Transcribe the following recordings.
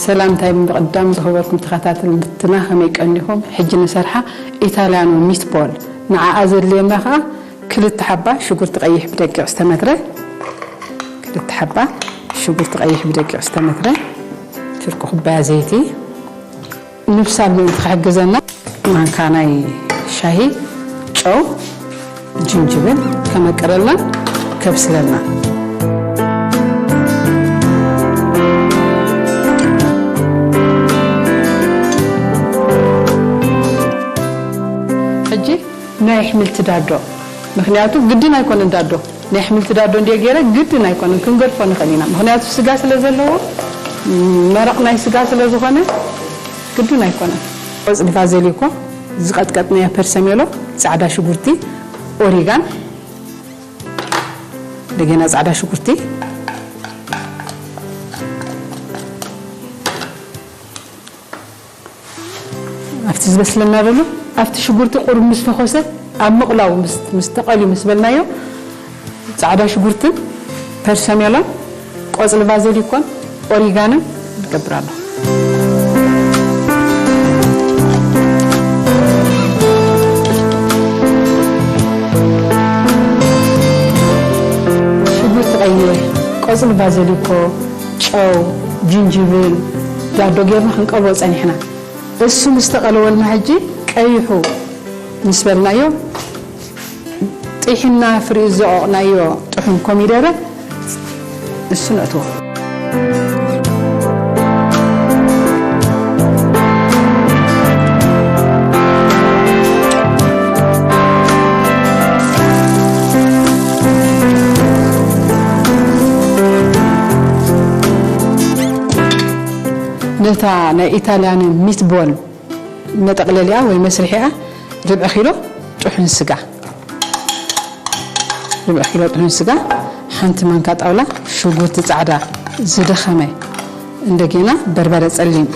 ሰላምታይ ብምቕዳም ዝኸበርኩም ተኸታተልትና ከመይ ቀኒኹም? ሕጂ ንሰርሓ ኢታልያኖ ሚትቦል። ንዓኣ ዘድልየና ኸኣ ክልተ ሓባ ሽጉርቲ ቀይሕ ብደቂቕ ዝተመትረ፣ ክልተ ሓባ ሽጉርቲ ቀይሕ ብደቂቕ ዝተመትረ፣ ፍርቂ ኩባያ ዘይቲ፣ ንብሳል ምእንቲ ክሕግዘና ማንካ ናይ ሻሂ፣ ጨው፣ ጅንጅብል ከመቅረልና ከብስለልና። ሕጂ ናይ ኣሕምልቲ ዳዶ፣ ምኽንያቱ ግድን ኣይኮነን ዳዶ፣ ናይ ኣሕምልቲ ዳዶ እንድየ ገይረ ግድን ኣይኮነን፣ ክንገድፎ ንኽእል ኢና። ምኽንያቱ ስጋ ስለ ዘለዎ፣ መረቕ ናይ ስጋ ስለ ዝኾነ ግድን ኣይኮነን። ቆጽሊ ቫዘሊኮ፣ ዝቐጥቀጥናዮ ፐርሰሜሎ፣ ጻዕዳ ሽጉርቲ፣ ኦሪጋን፣ እንደገና ጻዕዳ ሽጉርቲ፣ ኣብቲ ዝበስለና ዘሎ፣ ኣብቲ ሽጉርቲ ቁሩብ ምስ ፈኾሰ፣ ኣብ ምቕላው ምስ፣ ምስ ተቐልዩ ምስ በልናዮ፣ ጻዕዳ ሽጉርትን ፐርሰሜሎን ቆጽሊ ቫዘሊኮን ኦሪጋንን ንገብር ኣለኹ። ሽጉርቲ ቀይሕ፣ ቆጽሊ ቫዘሊኮ፣ ጨው፣ ጅንጅብል፣ ዳዶ ጌርና ክንቀልዎ ጸኒሕና። እሱ ምስ ተቐለወልና ሕጂ ቀይሑ ምስ በልናዮ፣ ጢሒና ፍሪኡ ዘቖቕናዮ ጥሑን ኮሚደረ እሱ ነእትዎ። ነታ ናይ ኢታልያን ሚትቦል መጠቕለሊኣ ወይ መስርሒኣ ርብዒ ኪሎ ጥሑን ስጋ፣ ርብዒ ኪሎ ጥሑን ስጋ፣ ሓንቲ ማንካ ጣውላ ሽጉርቲ ጻዕዳ ዝደኸመ፣ እንደገና በርበረ ጸሊም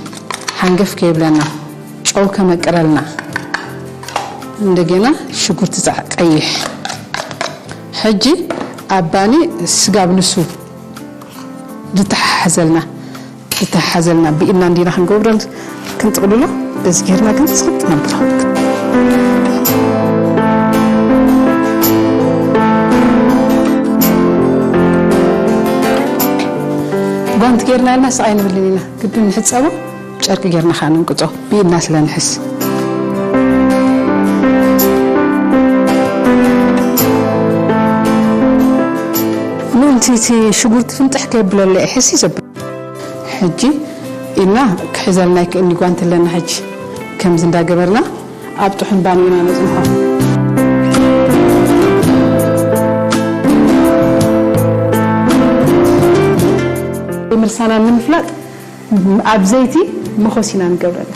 ሓንገፍ ከይብለና፣ ጨው ከመቅረልና፣ እንደገና ሽጉርቲ ጻዕ-፣ ቀይሕ። ሕጂ ኣብ ባኒ ስጋ ብንሱ ዝተሓሓዘልና፣ ዝተሓሓዘልና ብኢድና እንዲና ክንገብሮ ክንጥቕልሎ፣ በዚ ጌርና ግን ጽብቕ ነብሎ። ጓንት ጌርና ኢልና ስቕ ኣይንብልን ኢና፣ ግድን ንሕጸቦ፣ ጨርቂ ጌርና ኸኣ ንንቅጾ፣ ብኢድና ስለ ንሕዝ። ምእንቲ እቲ ሽጉርቲ ፍንጥሕ ከየብለለ እየ ሕስ ዘብል። ሕጂ ኢልና ክሕዘልና ይክእል እዩ፣ ጓንት ኣለና። ሕጂ ከምዚ እንዳገበርና ኣብ ጥሑን ባኒ ኢና ነጽንሖ። ምርሳና ንምፍላጥ ኣብ ዘይቲ መኾስ ኢና ንገብረላ።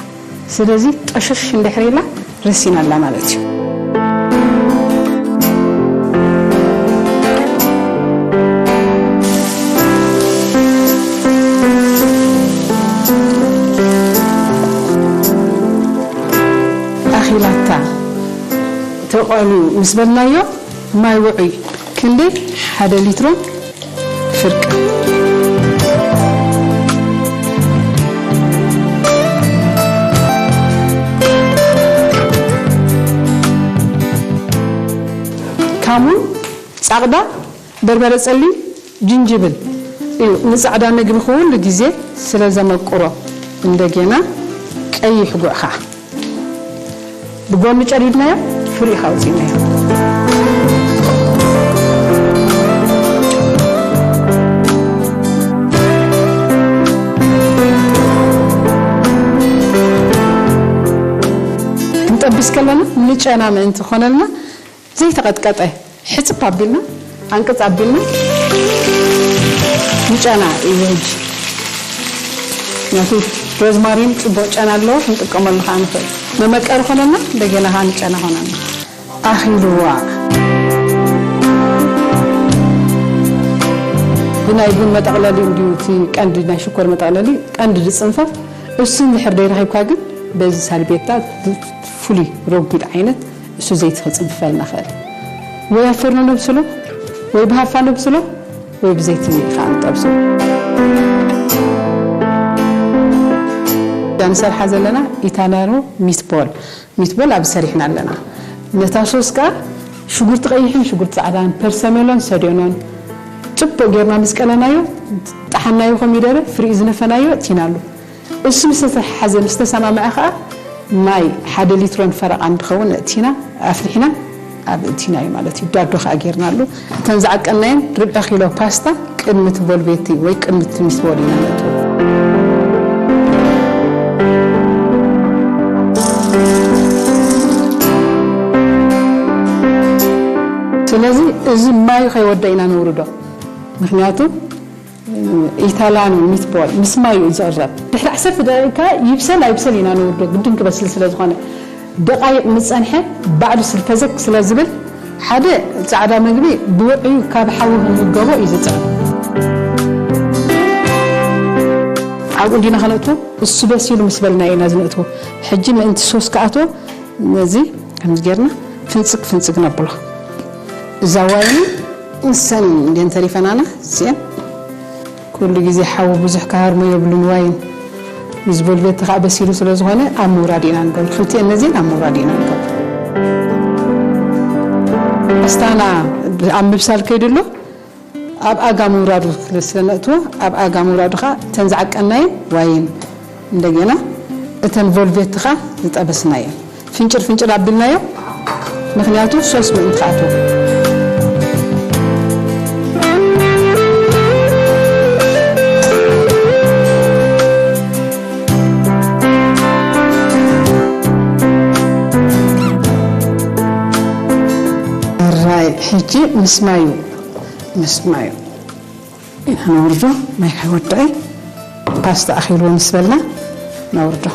ስለዚ ጠሸሽ እንድሕር ኢላ ረሲና ኣላ ማለት እዩ። ኣኺላታ ተቐሉ ምስ በልናዮ፣ ማይ ውዑይ ክንደይ? ሓደ ሊትሮ ፍርቂ። ካሙን፣ ጻቕዳ፣ በርበረ ጸሊም፣ ጅንጅብል እዩ ንጻዕዳ ምግቢ ኩሉ ግዜ ስለ ዘመቁሮ። እንደገና ቀይሕ ጉዕ ኸኣ ብጎኒ ጨዲድናዮ፣ ፍሪኻ ኣውጺእናዮ። ክንጠብስ ከለና ንጨና ምእንቲ ኮነልና ዘይተቐጥቀጠ ሕጽብ ኣቢልና፣ ኣንቅጽ ኣቢልና ንጨና እዩ ሕጂ። ምክንያቱ ሮዝማሪን ጽቡቕ ጨና ኣለዎ፣ ክንጥቀመሉ ከኣ ንኽእል። መመቀሪ ኮነና፣ እንደገና ከኣ ንጨና ኮነና። ኣኺልዋ። ብናይ ቡን መጠቕለሊ እንድዩ እቲ ቀንዲ ናይ ሽኮር መጠቕለሊ ቀንዲ ዝጽንፈ። እሱ እንድሕር ዘይረኺብካ ግን በዚ ሳልቤታ ፍሉይ ረጒድ ዓይነት እሱ ዘይቲ ክጽንፈልና ክእል። ወይ ኣብ ፈርኖ ነብስሎ፣ ወይ ብሃፋ ነብስሎ፣ ወይ ብዘይቲ ከዓ ንጠብሶ። ንሰርሓ ዘለና ኢታሊያኖ ሚትቦል፣ ሚትቦል ኣብ ሰሪሕና ኣለና። ነታ ሶስ ከኣ ሽጉርቲ ቀይሕን ሽጉርቲ ጻዕዳን ፐርሰሜሎን ሰዴኖን ጽቡቅ ጌርና ምስ ቀለናዮ፣ ጠሓናዮ ኮሚደረ ፍሪኡ ዝነፈናዮ እቲናሉ። እሱ ምስ ተተሓሓዘ ምስ ተሰማምዐ ከኣ ማይ ሓደ ሊትሮን ፈረቓን ዝኸውን እቲና ኣፍሊሕና ኣብ እቲናዮ ማለት እዩ። ዳዶ ከኣ ጌርናሉ። እተን ዝዓቀናየን ርብዒ ኪሎ ፓስታ ቅድሚ እቲ ቮልቬቲ ወይ ቅድሚ እቲ ሚትቦል ኢና ነእትዎ። ስለዚ እዚ ማዩ ከይወደ ኢና ነውርዶ። ምክንያቱ ኢታላን ሚትቦል ምስ ማዩ እዩ ዝቕረብ። ድሕሪ ዓሰርተ ደቂቃ ይብሰል ኣይብሰል ኢና ነውርዶ፣ ግድን ክበስል ስለ ዝኾነ። ደቓይቕ ምስ ጸንሐ ባዕሉ ስል ፈዘግ ስለ ዝብል፣ ሓደ ጻዕዳ መግቢ ብውዑዩ ካብ ሓዊ ክንምገቦ እዩ ዝጥዕም። ኣብኡ እንዲና ከነእትዎ፣ እሱ በሲሉ ምስ በልና ኢና ዝነእትዎ። ሕጂ ምእንቲ ሶስ ክኣትዎ ነዚ ከምዚ ጌርና ፍንጽግ ፍንጽግ ነብሎ። እዛ ዋይን ንሰን እንድየን ተሪፈናና እዚአን። ኩሉ ግዜ ሓዊ ብዙሕ ክሃርሞ የብሉን ዋይን። ምስ ቮልቬቲ ከኣ በሲሉ ስለ ዝኾነ ኣብ ምውራድ ኢና ንገብር። ክልቲአን ነዚአን ኣብ ምውራድ ኢና ንገብር። ፓስታና ኣብ ምብሳል ከይዱ ኣሎ። ኣብ ኣጋ ምውራዱ ስለ ነእትዎ፣ ኣብ ኣጋ ምውራዱ ከኣ እተን ዝዓቀናየን ዋይን እንደገና እተን ቮልቬቲ ከኣ ዝጠበስናየን ፍንጭር ፍንጭር ኣቢልናዮ። ምክንያቱ ሶስ ምእንቲ ክኣትዎ። ራይ ሕጂ ምስ ማዩ፣ ምስ ማዩ ኢና ነውርዶ። ማይ ከይወደአ ፓስታ ኣኺልዎ ምስ በልና ነውርዶ።